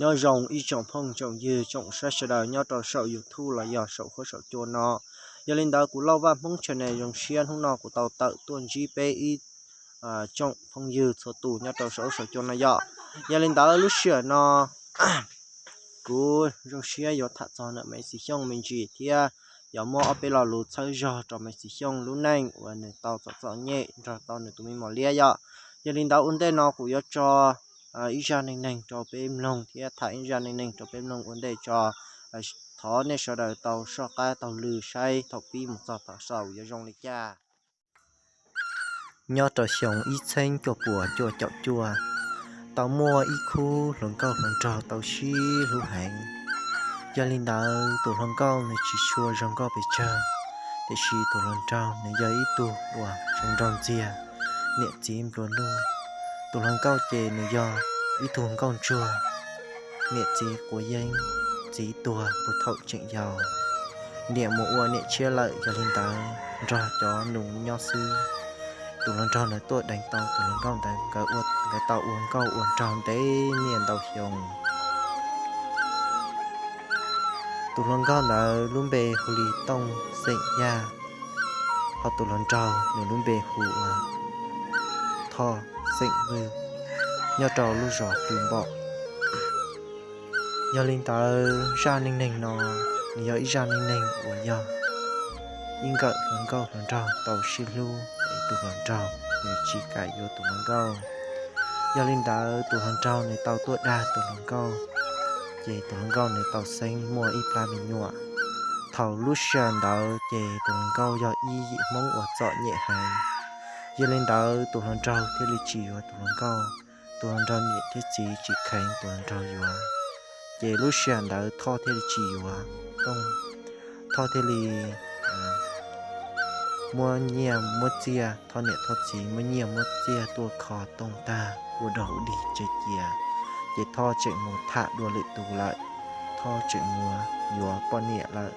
Nyob zoo ib tsoom phooj tsoom ywg tsoom saib sawv daws nyob rau saum YouTube los yog saum huab saum cua no. Yog li ntawd kuv Lauj Vaj Hmoob channel zoo siab hnub no kuv tau tawm tuaj ntsib peb ib tsoom phooj ywg txhua tus nyob rau saum huab saum cua no yom. Yog li ntawd lub sij hawm no kuv zoo siab yuav tham txog ntawm Maiv Xiv Xyooj me ntsis thiab yuav muab ob peb lo lus txhawb zog rau Maiv Xiv Xyooj lub neej uas nws tau txom txom nyem nrog tau nws tus me mos liab yom. Yog li ntawd ua ntej no kuv yuav tso ib zaj neej neeg rau peb mloog thiab tham ib zaj neej neeg rau peb mloog ua ntej tso. Thov nej sawv daws tau soj qab taug lw saib thaum pib mus txog thaum xaus yuav zoo li cas. Nyob rau xyoo ib txheeb cuaj puas cuaj caum cuaj, tau muaj ib khub hluas nkauj hluas nraug tau sib hlub heev. Yog li ntawd tus hluas nkauj nws tsis tshua zoo nkauj pes tsawg, tiam sis tus hluas nraug nws yog ib tug uas zoo nraug ntxiag, niam txiv nplua nuj. Tus hluas nkauj ces nws yog ib tug nkauj ntsuag, niam txiv quav yeeb, txiv tuag puag thaum tseem yau. Niam mus ua niam tshiab lawm, yog li ntawd nrog cov nus nyob xwb. Tus hluas nraug ntawd tuaj deev tau tus hluas nkauj ntawd, nkawd ua, nkawd tau ua nkauj ua nraug ntev niaj ntau xyoo. Tus hluas nkauj ntawd lub npe hu li Tooj xeem Yaj, ho tus hluas nraug nws lub npe hu ua Thoj xeem Vwj, nyob rau lub zos Pw Npom. Yog li ntawd zaj neej neeg no nws yog ib zaj neej neeg uas yog ib nkawm hluas nkauj hluas nraug tau sib hlub es tus hluas nraug nws tsis kam yuav tus hluas nkauj. Yog li ntawd tus hluas nraug nws tau tuaj dag tus hluas nkauj, ces tus hluas nkauj nws tau xeeb muaj ib plab me nyuam. Thaum lub sij hawm ntawd ces tus hluas nkauj yog ib yim Hmoob uas txom nyem heev. Yog li ntawd tus hluas nraug thiaj li tsis yuav tus hluas nkauj, tus hluas nraug niam thiab txiv tsis kheev tus hluas nraug yuav. Ces lub sij hawm ntawd Thoj thiaj li tsis yuav Tooj, Thoj thiaj li muab nyiaj muab txiaj, Thoj niam Thoj txiv muab nyiaj muab txiaj tuaj kho Tooj tag ua dog ua dig tseg cia, ces Thoj tseem mus tham dua lwm tus lawm, Thoj tseem mus yuav poj niam lawm.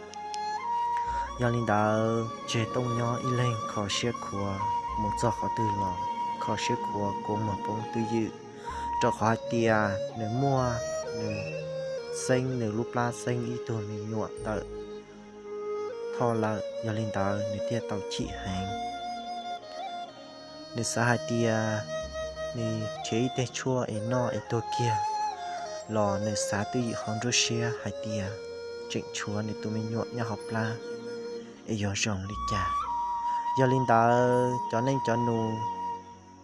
Yog li ntawd tseg Tooj nyob ib leeg kho siab khuav, mus txog qhov twg los kho siab khuav kua muag poob twj ywm, rau qhov hais tias nws muaj, nws xeeb nws lub plab xeeb ib tug me nyuam ntawm Thoj lawm. Yog li ntawd nws thiaj tau chim heev. Nws xav hais tias nws nrhiav ib teg tshuaj es noj es tuag kiag los nws xav twj ywm hauv nruab siab hais tias tseem tshuav nws tus me nyuam nyob hauv plab es yuav zoo li cas. Yog li ntawd cov neej cov nus,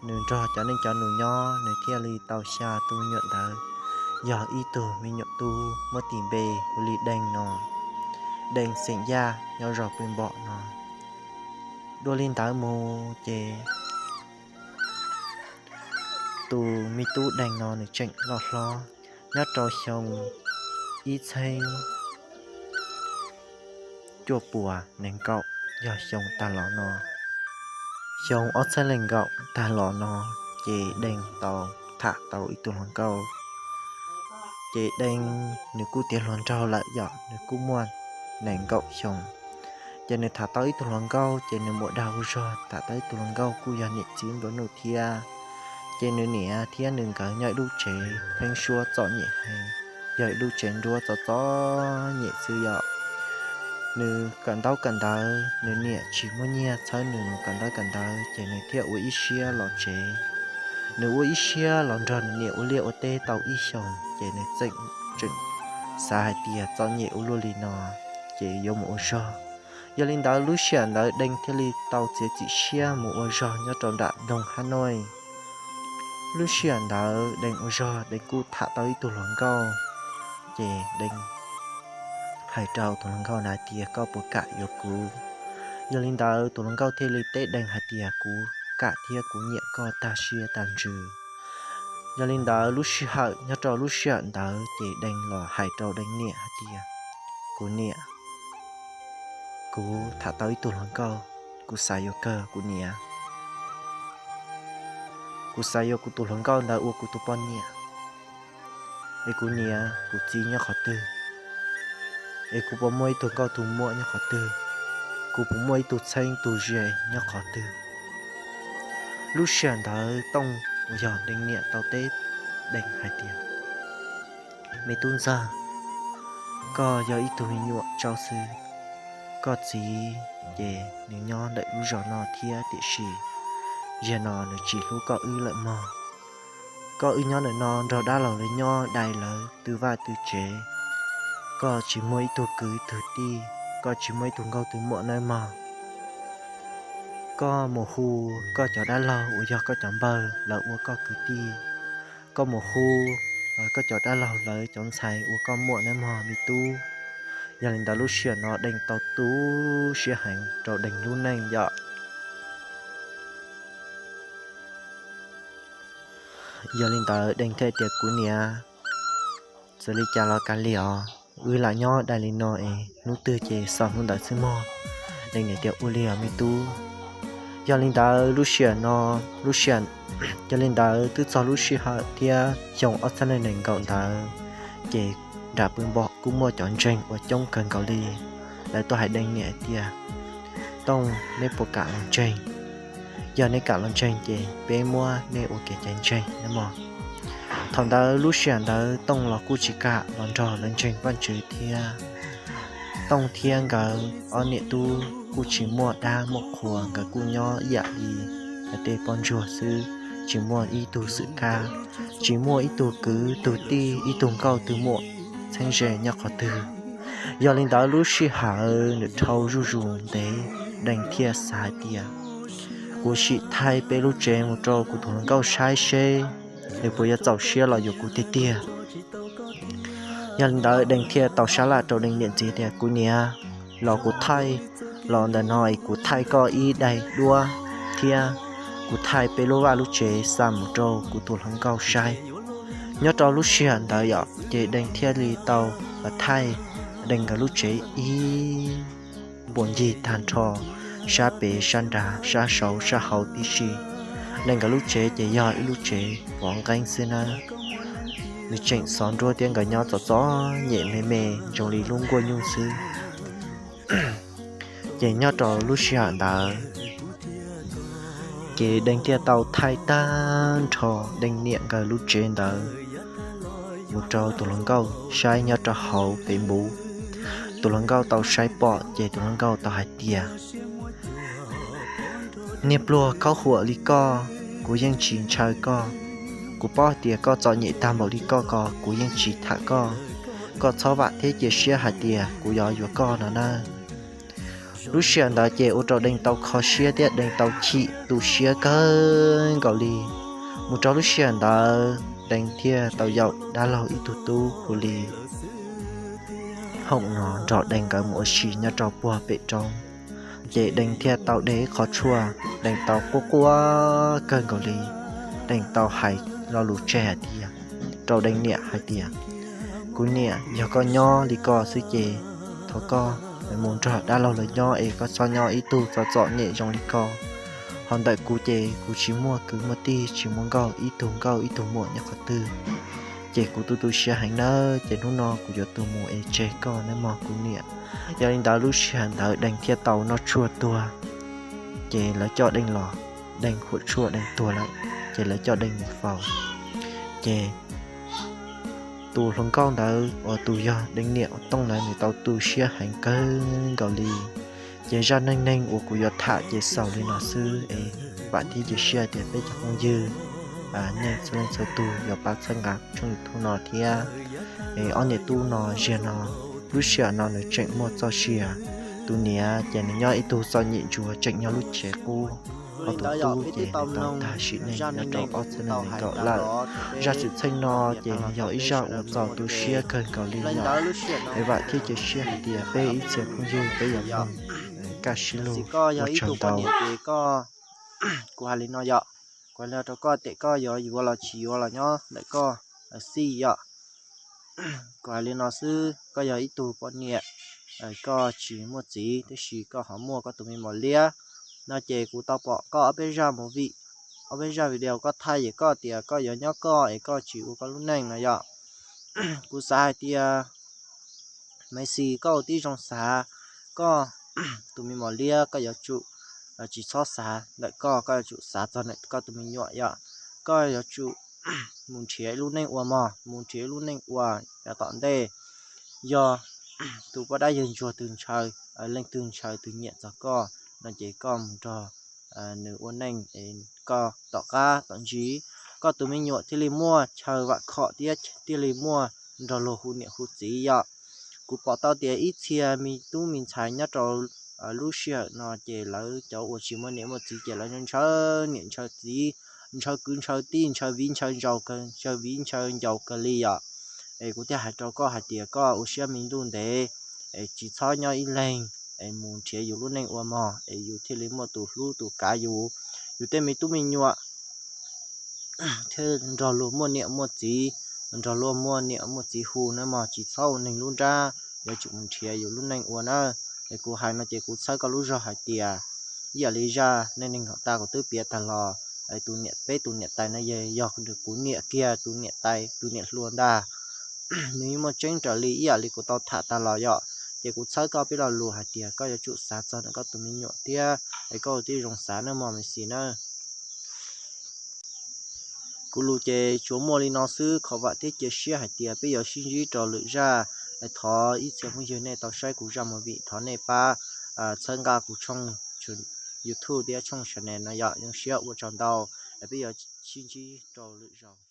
nws nrog cov neej cov nus nyob nws thiaj li tau xya tus me nyuam ntawd yog ib tug me nyuam tub muab tis npe hu li Deej no, Deej xeem Yaj nyob zos Pw Npom no. Dua li ntawd mus ces tus me tub Deej no nws tseem loj hlob. Nyob rau xyoo ib txheeb cuaj puas nees nkaum, yog xyoo tag los no, xyoo ob txhiab leej nkaum tag los no, ces Deej tau tham tau ib tug hluas nkauj. Ces Deej nws kuj tiav hluas nraug lawm yom, nws kuj muaj nees nkaum xyoo. Ces nws tham tau ib tug hluas nkauj, ces nws mus dag ua zog tham tau ib tug hluas nkauj kuj yog niam txiv nplua nuj thiab. Ces nws niam thiab nws nkawd nyob ib lub tsev pheeb suab txom nyem heev, yog ib lub tsev nruab txom txom nyem xwb yom. Nws kawm ntaub kawm ntawv, nws niam tsis muaj nyiaj txhawb nws mus kawm ntaub kawm ntawv, ces nws thiaj ua ib siab los tsev. Nws ua ib siab los nrog nws niam ua liaj ua teb tau ib xyoos, ces nws txeem tseem xav hais tias txom nyem ua luaj li no, ces yuav mus ua zog. Yog li ntawd lub sij hawm ntawd Deej thiaj li tau txiav txim siab mus ua zog nyob rau nram nroog Hab Noij. Lub sij hawm ntawd Deej ua zog, Deej kuj tham tau ib tug hluas nkauj, ces Deej hais rau tus hluas nkauj ntawd hais tias, koj puas kam yuav kuv? Yog li ntawd tus hluas nkauj thiaj li teb Deej hais tias, kuv kam thiab kuv nyiam koj tag siab tag ntsws. Yog li ntawd lub sij hawm, nyob rau lub sij hawm ntawd ces Deej los hais rau Deej niam hais tias, kuv niam, kuv tham tau ib tug hluas nkauj, kuv xav yuav kawg kuv niam. Kuv xav yuav kuv tus hluas nkauj ntawd ua kuv tus poj niam. Es kuv niam kuv txiv nyob qhov twg? Es kuv puas muaj ib tug nkauj tus muam nyob qhov twg? Kuv puas muaj ib tug txheeb tug ze nyob qhov twg? Lub sij hawm ntawd Tooj uas yog Deej niam tau teb Deej hais tias, Me tub ntxawg, koj yog ib tug me nyuam tsau xwb. Koj txiv ces nws nyob ntawm lub zos no thiab tiam sis yog no nws tsis hlub koj wb lawm mog. Koj wb nyob ntawm no nrog dab laug lawv nyob dai lawv tw vaj tw tsev. Koj tsis muaj ib tug kwv tug tij, koj tsis muaj ib tug nkauj tug muam nawb mog. Koj mus hu koj cov dab laug uas yog koj cov npawg lawv ua koj kwv tij. Koj mus hu koj cov dab laug lawv cov ntxhais ua koj muam nawb mog me tub. Yog li ntawd lub sij hawm no Deeg tau tu siab heev rau Deeg lub neej yom. Yog li ntawd Deeg thiaj tias kuv niam, txawm li cas los kav liam os, wb lam nyob dai li no es hnub twg ces xaus hnub ntawd xwb mog. Deeg niam tias ua li os me tub. Yog li ntawd lub sij hawm no, lub sij hawm, yog li ntawd twb txog lub sij hawm thiab xyoo ob txhiab nees nkaum ntawd ces nram pw npo kuj muaj cov ntseeg uas coob kawg nkaus li. Lawv tuaj hais Deeg niam hais tias, Tooj, neb puas kam los ntseeg? Yog neb kam los ntseeg ces peb muab nej ua kev cai ntseeg nawb mog. Thaum ntawd lub sij hawm ntawd Tooj los kuj tsis kam los nrog lawv ntseeg Vajtswv thiab. Tooj thiab nkawd ob niam tub kuj tsis muaj dab muaj qhua, nkawd kuj nyob ib yam li tej poj ntsuag xwb, tsis muaj ib tug xwm kab, tsis muaj ib tug kwv tug tij ib tug nkauj tug muam txheeb ze nyob qhov twg. Yog li ntawd lub sij hawm nws dhau zuj zus ntev, Deeg thiaj xav hais tias, kuv sim thaij peb lub tsev mus rau kuv tus hluas nkauj saib seb nws puas yuav txaus siab los yuav kuv tiag tiag. Yog li ntawd Deeg thiaj tau sab laj rau Deeg niam ntxiv tias, kuv niam, los kuv thaij, los ntawm no es kuv thaij koj ib daim duab thiab kuv thaij peb lub vaj lub tsev xa mus rau kuv tus hluas nkauj saib. Nyob rau lub sij hawm ntawd yom, ces Deeg thiaj li tau thaij Deeg nkawd lub tsev ib puas ncig tag nrho, sab pem sab nrad sab saud sab hauv tib si. Deeg nkawd lub tsev ces yog ib lub tsev pov nqeeb xwb nawb. Nws tseem xov nruab thiab nkawd nyob txom txom nyem me me zoo li lub nkuaj nyuj xwb. Ces nyob rau lub sij hawm ntawd, ces Deeg thiaj tau thaij tag nrho Deeg niam nkawd lub tsev ntawd mus rau tus hluas nkauj saib nyob rau hauv Facebook. Tus hluas nkauj tau saib pom ces tus hluas nkauj tau hais tias, niag pluag khaub huam li koj, kuv yeej tsis ntshaw koj. Kuv paub tias koj txom nyem tag npaum li koj ko kuv yeej tsis tham koj. Koj txhob vam thiab cia siab hais tias kuv yuav yuav koj no nawb. Lub sij hawm ntawd ces ua rau Deeg tau kho siab thiab Deeg tau chim tu siab kawg nkaus li. Mus rau lub sij hawm ntawd Deeg thiaj tau yaum dab laug ib tug tub hu li Hoom no nrog Deeg nkawd mus ua si nyob rau puag pem roob. Ces Deeg thiaj tau de ib qho tshuaj, Deeg tau quaj quaj kawg nkaus li. Deeg tau hais lo lus tseg hais tias, rau Deeg niam hais tias, kuv niam, yog koj nyob li ko xwb ces thov koj mus nrog dab laug lawv nyob es koj txhob nyob ib tug txom txom nyem zoo li ko. Ho ntawm kuv ces kuv tsis muaj kwv muaj tij, tsis muaj nkauj ib tug nkauj ib tug muam nyob qhov twg. Ces kuv tu tu siab heev nawb, ces hnub no kuv yuav tuag mus es tseg koj nawb mog kuv niam. Yog li ntawd lub sij hawm ntawd Deeg thiaj tau noj tshuaj tuag. Ces lawv coj Deeg los, Deeg huam tshuaj Deeg tuag lawm, ces lawv coj Deeg mus faus. Ces tus hluas nkauj ntawd uas tus yog Deeg niam ua Tooj ntawd nws tau tu siab heev kawg nkaus li. Ces zaj neej neeg uas kuv yuav tham ces xaus li no xwb es vam thiab cia siab tias peb cov phooj ywg nej txhua leej txhua tus yuav pab txhawb nqa tshooj YouTube no thiab. Es ob niam tub no ziag no, lub sij hawm no nws tseem muaj txoj sia. Tus niam ces nws nyob ib tug txom nyem ntsuav tseem nyob lub tsev qub, ho tus tub ces nws tau tag sim neej nyob rau ob txhiab nees nkaum lawm. Zaj xwm txheej no ces nws yog ib zaj uas txaus tu siab kawg nkaus li lawm. Es vam thiab cia siab hais tias peb ib txhia phooj ywg peb yuav mloog kaj siab lug. Ua tsaug ntau. Kuv hais li no yom, kuv hais li no rau koj tias koj yuav yuav los tsis yuav los nyob ntawm koj lawm xij yom. Kuv hais li no xwb, koj yog ib tug poj niam, koj tsis muaj txiv tab sis koj ho muaj koj tus me mos liab no ces kuv tau pom koj ob peb zaj movie, ob peb zaj video koj thaij es koj tias koj yuav nyob koj es koj tsis ua koj lub neej no yom. Kuv xav hais tias Maiv Xis, koj ua tib zoo xav, koj tus me mos liab koj yuav tsum tsis txhob xav ntawm koj, koj yuav tsum xav txog ntawm koj tus me nyuam yom. Koj yuav tsum mus nrhiav ib lub neej ua mog, mus nrhiav ib lub neej ua, tom ntej, yog tus poj dab yawg ntsuag twg ntshaw, leej twg ntshaw twg nyiam txog koj no ces koj mus nrog nws ua neej es koj tom qab tom ntsis, koj tus me nyuam thiaj li muaj chaw vam khom thiab thiaj li muaj nrog luag hu niam hu txiv yom. Kuv pom tau tias ib txhia me tub me ntxhais nyob rau lub sij hawm no ces lawv cov uas tsis muaj niam muaj txiv ces lawv ntshaw niam ntshaw txiv, ntshaw kwv ntshaw tij, ntshaw viv ntshaw ncaus, ntshaw viv ntshaw ncaus kawg li yom. Es kuv thiaj hais rau koj hais tias koj ua siab me ntuj ntev, es tsis txhob nyob ib leeg, es mus nrhiav yus lub neej ua mog, es yus thiaj li muaj tus hlub tus kav yus, yus tej me tub me nyuam thiaj nrog luag muaj niam muaj txiv, nrog luag muaj niam muaj txiv hu na mog, tsis txhob ua neeg lub nrab, yuav tsum mus nrhiav yus lub neej ua na. Es kuv hais no ces kuv txhawb koj lub zog hais tias ib yam li zaj neej neeg tom tag kuv twb piav tag los, tus niam, peb tus niam tais no yog kuv niam kiag tus niam tais tus niam hluas ntag. Nws yeej muaj tseeb raws li ib yam li kuv tau tham tag los yom. Ces kuv txhawb koj peb lo lus hais tias koj yuav tsum xav txog ntawm koj tus me nyuam thiab es koj ua tib zoo xav nawb mog me xis na. Kuv lus ces tsuas muaj li no xwb, khov vam thiab cia siab hais tias peb yuav sib ntsib rau lwm zaj. Thov ib txhia phooj ywg nej tau saib kuv zaj movie thov nej pab txhawb nqa kuv tshooj YouTube thiab tshooj channel no yom. Zoo siab ua tsaug ntau, peb yuav sib ntsib rau lwm zaus.